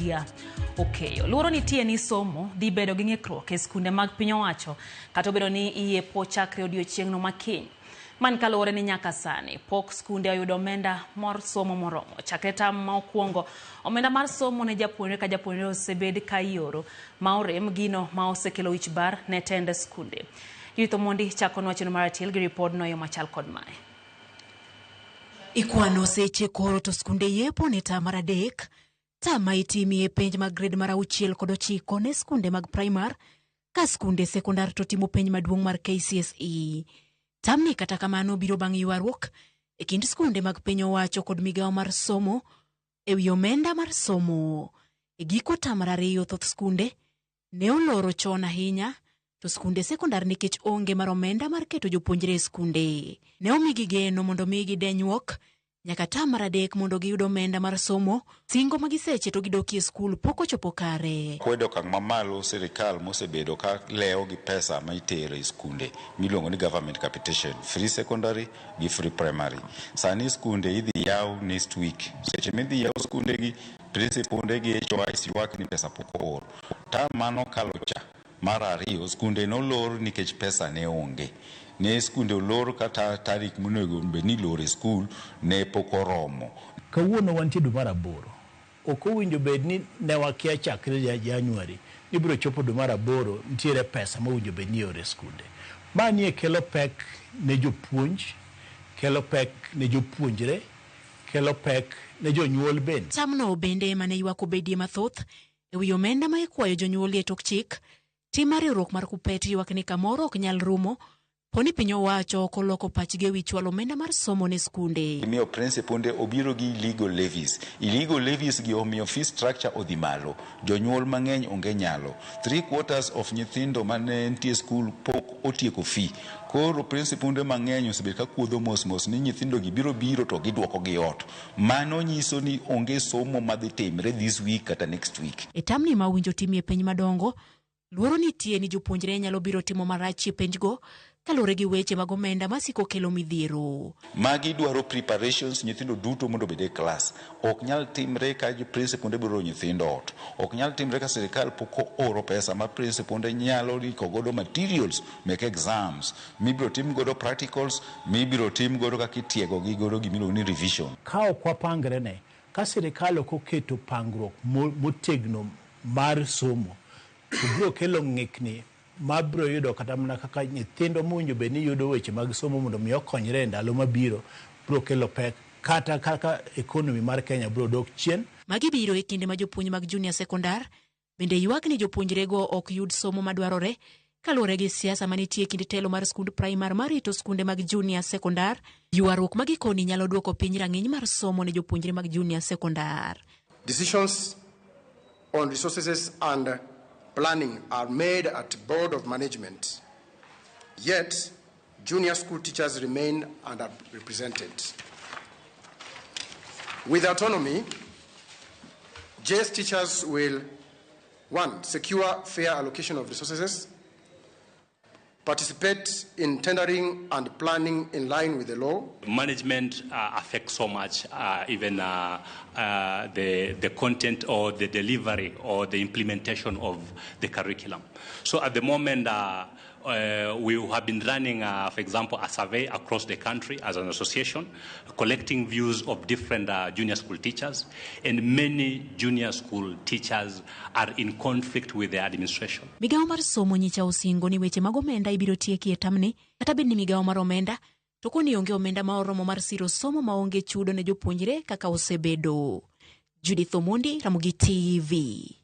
Lydia Okeyo. Luoro nitie ni somo dhi bedo gi ng'ikruok e skunde mag piny owacho kata obedo ni iyepo chakre odiochieng'no ma kiny. Man kaluwore ni nyaka sani pok skunde oyudo omenda mar somo moromo. Chakre tam ma okwongo, omenda mar somo ne japuonjre ka japuonjre osebed ka ioro ma orem gino ma osekelo wich bar ne tend skunde. Judith Omondi chakonwa chenro mar achiel gi ripodno e yo machal kod mae. Ikwano seche koro to skunde yepo ne tam mar adek. Tam ma itimie penj mag gred mar auchiel kod ochiko ne skunde mag primar ka skunde sekondar to timo penj maduong' mar KCSE. Tamni kata kamano biro bang' ywaruok e kind skunde mag piny owacho kod migawo mar somo e wi omenda mar somo. E giko tam mar ariyo thoth skunde ne oloro chon ahinya to skunde sekondar nikech onge mar omenda mar keto jopuonjre e skunde. Ne omigi geno mondo omigi denyuok nyaka tam mar adek mondo giyud omenda mar somo. Singo ma giseche to gidokie skul pok ochopo kare. Kwedo okang' mamalo sirikal mosebedo ka lewo gi pesa ma itero e skunde miluongo ni government capitation, free secondary gi free primary. Sani skunde idhi yaw next week. Seche midhi yaw skunde gi, principunde gi HOIs ywak ni pesa pok oor. Term manokalo cha mar ariyo, skunde nolor nikech pesa ne onge. Ne skunde olor kata tarik monego bed ni iloro e skul ne pok oromo. Kawuono wantie dwe mar aboro. Ok owinjo bed ni ne wakia chakre January ni biro chopo dwe mar aboro nitiere pesa mowinjo bed ni ioro e skunde. Manie kelo pek ne jopuonj, kelo pek ne jopuonjre, kelo pek ne jonyuol bende. Tamno bende ema ne ywak obedie mathoth e wi omenda ma ikwayo jonyuol e tok chik. Tim mar riwruok mar Kuppet ywak ni kamoro ok nyal rumo po ni piny owacho ok oloko pachgi e wi chwalo omenda mar somo ne skunde. Miyo principunde obiro gi illegal levies. Illegal levies gi omiyo fee structure odhi malo. Jonyuol mang'eny onge nyalo. 3/4 of nyithindo mane nitie skul pok otieko fee. Koro principunde mang'eny osebedo ka kuodho mos mos ni nyithindo gi biro biro to giduoko gi ot. Mano nyiso ni onge somo madhi timre this week kata next week. E tamni ma owinjo timie penj madongo, luoro nitie ni jopuonjre nyalo biro timo marach e penjgo kaluwore gi weche mag omenda masiko kelo midhiero. Magi dwaro preparations nyithindo duto mondo obed e class. Ok nyal timre ka principunde biro oro nyithindo ot. Ok nyal timre ka sirikal pok ooro pesa ma principunde nyalo riko godo materials mek exams, mibiro tim godo practicals, mibiro tim godo kaka itiego gi godo gimiluongo ni revision. Ka ok wapangre ne, ka sirikal ok oketo pangruok motegno mar somo, to biro kelo ng'ikni ma biro yudo kata mana kaka nyithindo mowinjo bed ni yudo weche mag somo mondo mi okonyre e ndalo mabiro, biro kelo pek kata kaka economy mar Kenya biro dok chien. Magi biro e kinde ma jopuonj mag junior sekondar bende ywak ni jopuonjrego ok yud somo madwarore kaluwore gi siasa manitie e kind telo mar skund primar marito skunde mag junior sekondar. Ywaruok ma gikoni nyalo duoko piny rang'iny mar somo ne jopuonjre mag junior sekondar. Decisions on resources and planning are made at board of management. Yet, junior school teachers remain underrepresented. With autonomy, JS teachers will, 1, secure fair allocation of resources, participate in tendering and planning in line with the law. Management affects so much, even the content or the delivery or the implementation of the curriculum. So at the moment, we have been running, for example, a survey across the country as an association, collecting views of different junior school teachers, and many junior school teachers are in conflict with the administration. Migawo mar somo nyicha osingo ni weche mag omenda ibiro tieki e tamni, kata bed ni migawo mar omenda to koni onge omenda ma oromo mar siro somo maonge chudo ne jopuonjre kaka osebedo. Judith Omondi, Ramogi TV.